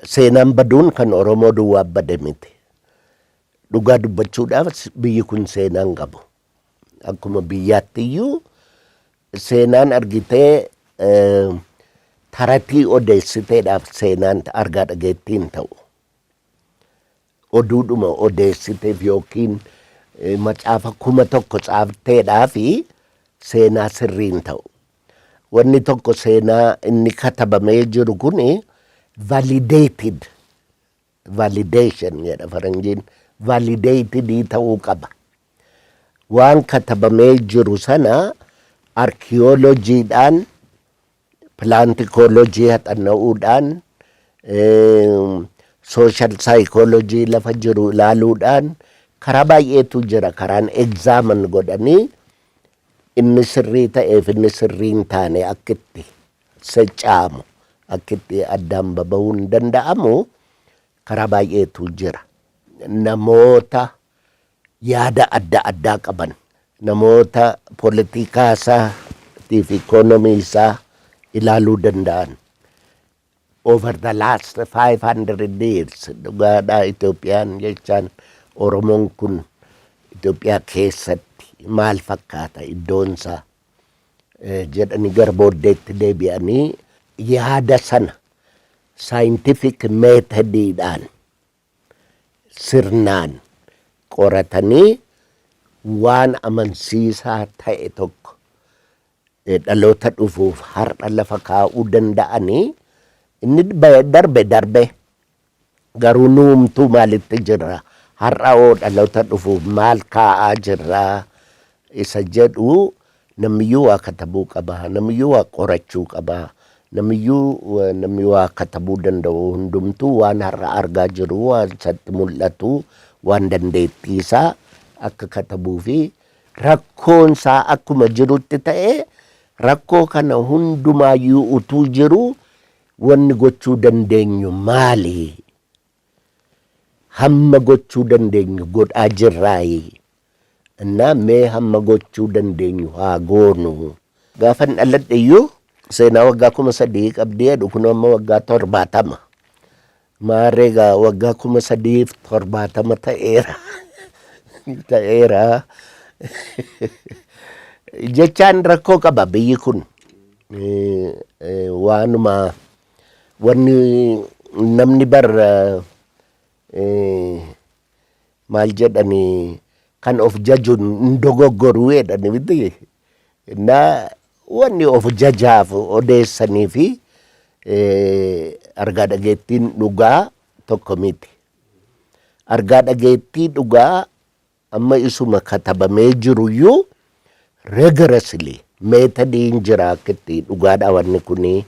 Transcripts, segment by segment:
Seenaan baduun kan Oromoo duwwaa bade miti. Dhugaa dubbachuudhaaf biyyi kun seenaa hin qabu. Akkuma biyyaatti iyyuu seenaan argitee taratii odeessiteedhaaf seenaan argaa dhageettii hin ta'u. Oduudhuma odeessiteef yookiin macaafa 1000 caafteedhaaf seenaa sirrii hin ta'u. Wanni tokko seenaa inni katabamee jiru kun validated, validation jedha faranjiin, validated ta'uu qaba. Waan katabamee jiru sana arkiyoolojiidhaan, plant ecology haxanna'uudhaan, social psychology lafa jiru ilaaluudhaan, karaa baay'eetu jira karaan examine godhanii inni sirrii ta'eef inni sirrii hin taane akka itti seccaamu, akka itti addaan baba'uu hin danda'amu karaa baay'eetu jira. Namoota yaada adda addaa qaban, namoota poolitikaa isaa fi ikoonomii isaa ilaaluu danda'an. Over the last 500 years dhugaadhaa Itoophiyaan jechaan Oromoon kun Itoophiyaa keessatti maal fakkaata iddoonsaa jedhanii gara booddeetti deebi'anii yaada sana scientific methodiidhaan sirnaan qoratanii waan amansiisaa ta'e tokko dhaloota dhufuuf har'a lafa kaa'uu danda'anii. Inni darbe darbe, garuu nuumtuu maalitti jirra, har'a oo dhaloota dhufuuf maal kaa'aa jirra isa jedhu namiyyuu waa katabuu qaba, namiyyuu waa qorachuu qaba, namiyyuu namni waa katabuu danda'u hundumtuu waan har'a argaa jiru, waan isatti mul'atu, waan dandeettii isaa akka katabuu fi rakkoon isaa akkuma jirutti ta'e, rakkoo kana hundumaayyuu utuu jiru wanni gochuu dandeenyu maali? Hamma gochuu dandeenyu godhaa jirraayi. Innaa mee hamma gochuu dandeenyu haa goonu. Gaafan dhaladhe iyyuu seenaa waggaa 3000 qabdii jedhu, kun amma waggaa 70. Maarree egaa waggaa 3070 ta'eera. Ta'eera. Jechaan rakkoo qaba biyyi kun. Waanuma wanni namni bar maal jedhani, kan of jaju hin dogoggoruu jedhani miti. Innaa wanni of jajaaf odeessanii fi argaa dhageettiin dhugaa tokko miti. Argaa dhageettii dhugaa amma isuma katabamee jiruyyuu rigorously methodiin jira akka itti dhugaadha wanni kuni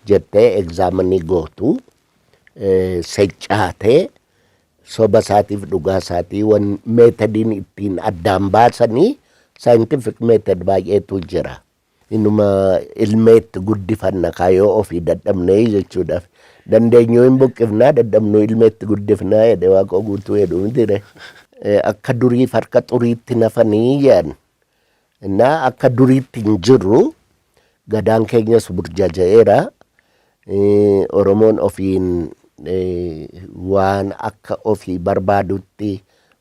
jettee examine gootu, seccaatee soba isaatiif dhugaa isaatii wan methodiin ittiin addaan baasanii scientific method baay'eetu jira. Inuma ilmeetti guddifanna kaayoo ofii dadhabnee jechuudhaaf. Dandeenyuu hin buqqifnaa, dadhabnuu ilmeetti guddifnaa jedhe Waaqa Guutuu jedhu miti. Akka durii harka xuriitti nafanii jedhan. Innaa akka duriitti hin jirru, gadaan keenyas burjaaja'eera. Oromoon ofiin waan akka ofii barbaadutti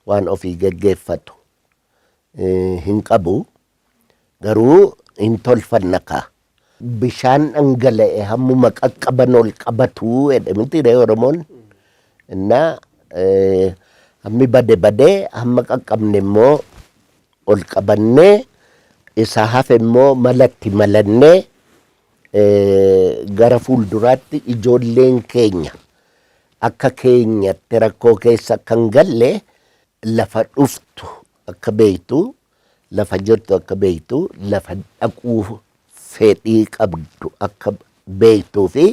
waan ofii geggeeffatu hin qabu. Garuu hin tolfanna kaa. Bishaan dhangala'e hammuma qaqqaban ol qabatu jedhe miti ree Oromoon. Innaa hammi bade badee, hamma qaqqabne immoo ol qabannee, isa hafe immoo malatti malannee gara fuulduraatti ijoolleen keenya akka keenyatti rakkoo keessa akka hin galle, lafa dhuftu akka beektu, lafa jirtu akka beektu, lafa dhaquu fedhii qabdu akka beektuu fi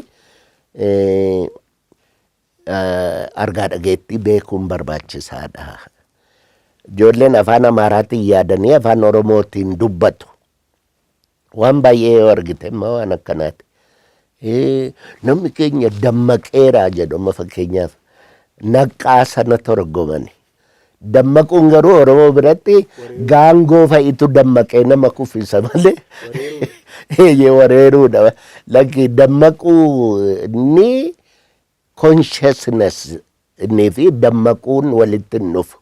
argaa dhageettii beekuun barbaachisaadha. Ijoolleen afaan Amaaraatiin yaadanii afaan Oromootiin dubbatu. Waan baay'ee yoo argite immoo waan akkanaati. Namni keenya dammaqeeraa jedhu, amma fakkeenyaaf naqqaa sana torgomani. Dammaquun garuu Oromoo biratti gaangoo fa'itu dammaqee nama kuffisa malee eeyyee wareeruudha. Lakki, dammaquu ni Consciousness inni fi dammaquun walitti hin dhufu.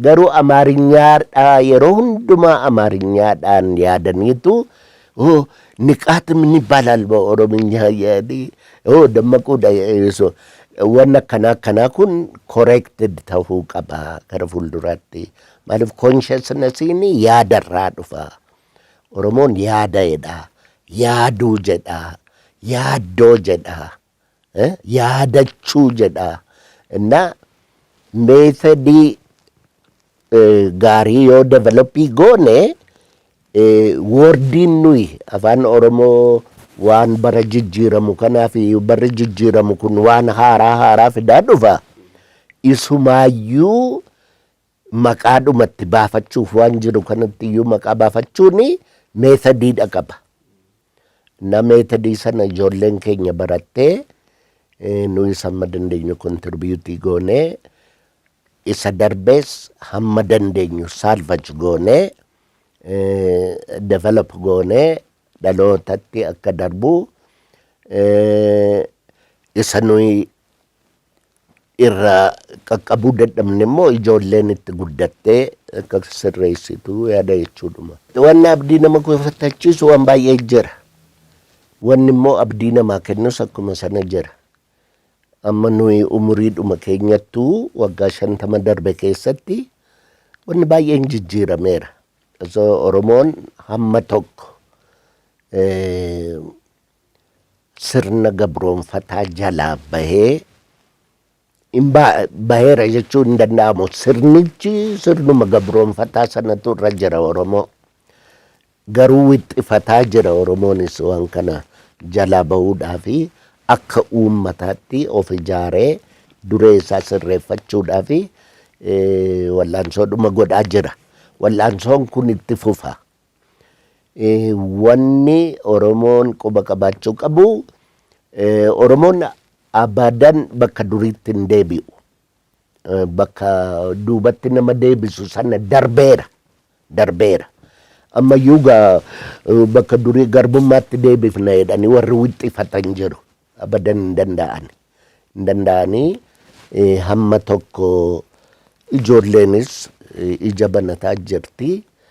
Garuu Amaarinyaadhaa yeroo hundumaa Amaarinyaadhaan yaadaniitu, "Oh, ንቃት ምን ይባላል በኦሮምኛ?" jedhanii, "Oh, dammaquudha." So waan akkanaa akkanaa kun corrected ta'uu qaba gara fuulduraatti. Maaliif, consciousnessiin yaadarraa dhufa. Oromoon yaada jedha, yaaduu jedha, yaaddoo jedha, yaadachuu jedha. እና methodii gaarii yoo developii goone, wordiin nuyi afaan Oromoo waan bara jijjiiramu kanaaf, barri jijjiiramu kun waan haaraa haaraa fidaa dhufa. Isumaayyuu maqaadhumatti baafachuuf, waan jiru kanatti iyyuu maqaa baafachuun methodiidha qaba. Na methodii sana ijoolleen keenya barattee, nuyis hamma dandeenyu contributeii goonee, isa darbees hamma dandeenyu salvage goonee, develop goonee dhalootatti akka darbu, isa nuyi irraa qaqqabuu dadhabne immoo ijoolleen itti guddattee akka sirreessitu yaada jechuudhuma. Wanni abdii nama kufattachiisu waan baay'ee jira. Wanni immoo abdii namaa kennus akkuma sana jira. Amma nuyi umuriidhuma keenyattuu waggaa 50 darbe keessatti wanni baay'een jijjiirameera. So Oromoon hamma tokko sirna gabroonfataa jalaa bahee hin baheera jechuun hin danda'amu. Sirnichi sirnuma gabroonfataa sanatu irra jira Oromoo. Garuu wixxifataa jira Oromoonis waan kana jalaa bahuudhaa fi akka uummataatti of ijaaree duree isaa sirreeffachuudhaa fi wal'aansoodhuma godhaa jira. Wal'aansoon kun itti fufa. Wanni Oromoon quba qabaachuu qabu, Oromoon abadan bakka duriitti hin deebi'u. Bakka duubatti nama deebisu sana darbeera. Darbeera. Ammayyuu gaa bakka durii garbummaatti deebifna jedhanii warri wixxifatan jiru. Abadan hin danda'an. Hin danda'anii, hamma tokko ijoolleenis ija banataa jirti.